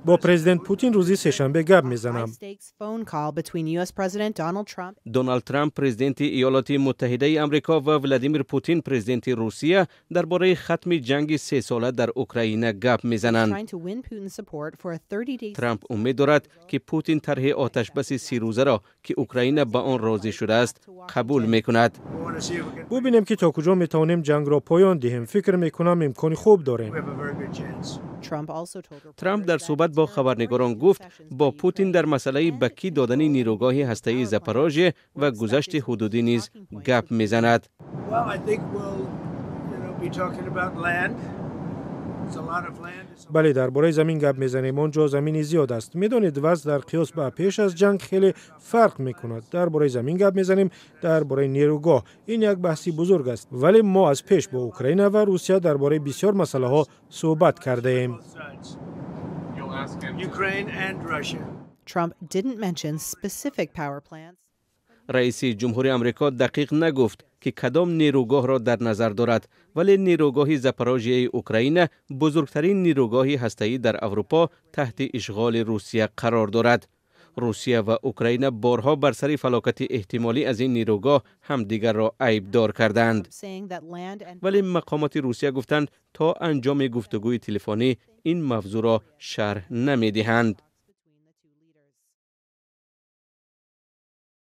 Бо президент Путин рӯзи сешанбе гап мезанам. Доналд Трамп, президенти Иёлоти Муттаҳидаи Амрико, ва Владимир Путин, президенти Русия, дар бораи хатми ҷанги сесола дар Украина гап мезананд. Трамп умед дорад, ки Путин тарҳи оташбаси 30 рӯзаро, ки Украина ба он розӣ шудааст, қабул мекунад. Бубинем, ки то куҷо метавонем ҷангро поён диҳем. Фикр мекунам, имкони хуб дорем. Трамп дар суҳбат бо хабарнигорон гуфт, бо Путин дар масъалаи ба кӣ додани нирӯгоҳи ҳастаии Запорожье ва гузашти ҳудудӣ низ гап мезанад. Be talking about land. It's a lot of land. It's a Бале, дар бораи замин гап мезанем. Он ҷо замини зиёд аст. Медонед, вазъ дар қиёс ба пеш аз ҷанг хеле фарқ мекунад. Дар бораи замин гап мезанем, дар бораи нерӯгоҳ. Ин як баҳси бузург аст, вале мо аз пеш бо Украина ва Русия дар бораи бисёр масъалаҳо суҳбат кардаем. Both sides. Ukraine and Russia. Trump didn't mention specific power plants. Раиси ҷумҳури Амрико дақиқ нагуфт, ки кадом нерӯгоҳро дар назар дорад, вале нерӯгоҳи Запорожияи Украина, бузургтарин нерӯгоҳи ҳастаӣ дар Аврупо, таҳти ишғоли Русия қарор дорад. Русия ва Украина борҳо бар сари фалокати эҳтимолӣ аз ин нерӯгоҳ ҳамдигарро айбдор кардаанд. Saying that land and Вале мақомоти Русия гуфтанд, то анҷоми гуфтугӯи телефонӣ ин мавзӯъро шарҳ намедиҳанд.